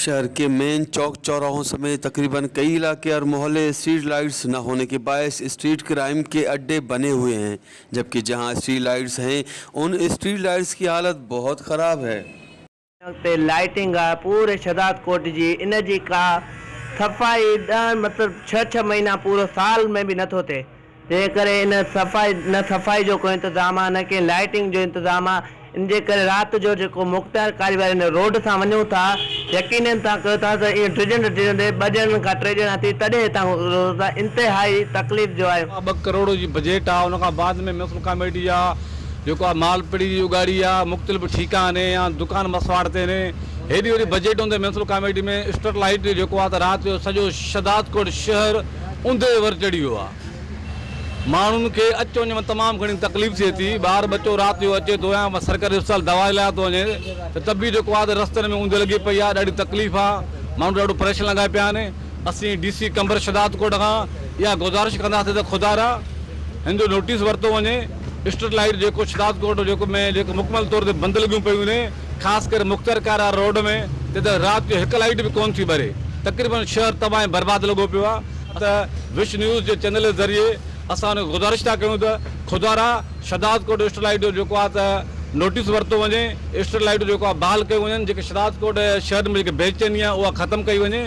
शहर के मेन चौक चौराहों समेत तकरीबन कई इलाके और मोहल्ले स्ट्रीट लाइट्स न होने के बायस स्ट्रीट क्राइम के अड्डे बने हुए हैं, जबकि जहां स्ट्रीट लाइट्स हैं उन स्ट्रीट लाइट्स की हालत बहुत ख़राब है। ते लाइटिंग आहे पूरे शहदादकोट जी, इन जी का सफ़ाई ॾह मतिलबु छह छह महीना पूरो साल में बि नथो थिए, तंहिं करे इन सफ़ाई न सफ़ाई जो को इंतज़ामु आहे न कंहिं लाइटिंग जो इंतज़ामु आहे। इन जे करे राति जो जेको मुख़्तियार कारी वारे हिन रोड सां वञूं था, यकीननि तव्हां कयो था त ईअं डिॼंदे डिॼंदे ॿ ॼणनि खां टे ॼणा थी तॾहिं हितां रोड सां इंतिहाई तकलीफ़ जो आहे। ٻه ڪروڙ جي بجيٽ آ ان کان بعد ۾ ميونسپل ڪاميٽي جا جيڪو آ مال پڙي جي اگاڙي آ مختلف ٺيڪا آهن يا دڪان مسواڙ تي آهن هيڏي وڏي بجيٽ هوندي ميونسپل ڪاميٽي ۾ اسٽريٽ لائيٽ جيڪو آ ته رات جو سڄو شھدادڪوٽ شهر اوندهه ور چڙهي ويو آ ماڻهن کي اچ وڃ ۾ تمام گهڻي تڪليف ٿئي ٿي ٻار ٻچو رات جو اچي ٿو يا سرڪاري اسپتال دوا لاء ٿو وڃي ته ته به جيڪو آ ته رستن ۾ اوندهه لڳي پئي آ ڏاڍي تڪليف آ ماڻهو ڏاڍو پريشان لڳا پيا آهن اسين ڊي سي قمبر شھدادڪوٽ کان اها گذارش ڪنداسين ته خدارا هن جو نوٽيس ورتو وڃي اسٽريٽ لائيٽ جيڪو شھدادڪوٽ جيڪو ۾ جيڪو مڪمل طور تي بند لڳيون پيون آهن خاص ڪري مختيارڪار واري روڊ ۾ تي ته رات جو هڪ لائيٽ به ڪونه ٿي ٻري تقريبن شهر تباهه ۽ برباد لڳو پيو آهي ته وش نيوز جي چينل جي ذريعي اسان ان کي گذارش ٿا ڪيون ته خدارا شھدادڪوٽ اسٽريٽ لائيٽ جو جيڪو آهي ته نوٽيس ورتو وڃي اسٽريٽ لائيٽون جيڪو آهي بحال ڪيون وڃن جيڪي شھدادڪوٽ شهر ۾ جيڪي بيچيني آهي اها ختم ڪئي وڃي.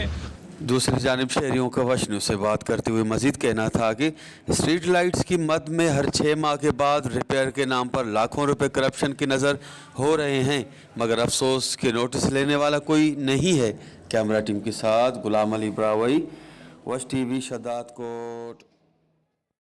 दूसरी जानिब शहरियों का वश न्यूज़ से बात करते हुए मज़ीद कहना था कि स्ट्रीट लाइट्स की मद में हर 6 माह के बाद रिपेयर के नाम पर लाखों रुपए करप्शन की नज़र हो रहे हैं, मगर अफसोस कि नोटिस लेने वाला कोई नहीं है। कैमरा टीम के साथ गुलाम अली ब्रावई, वश टीवी, शहदादकोट।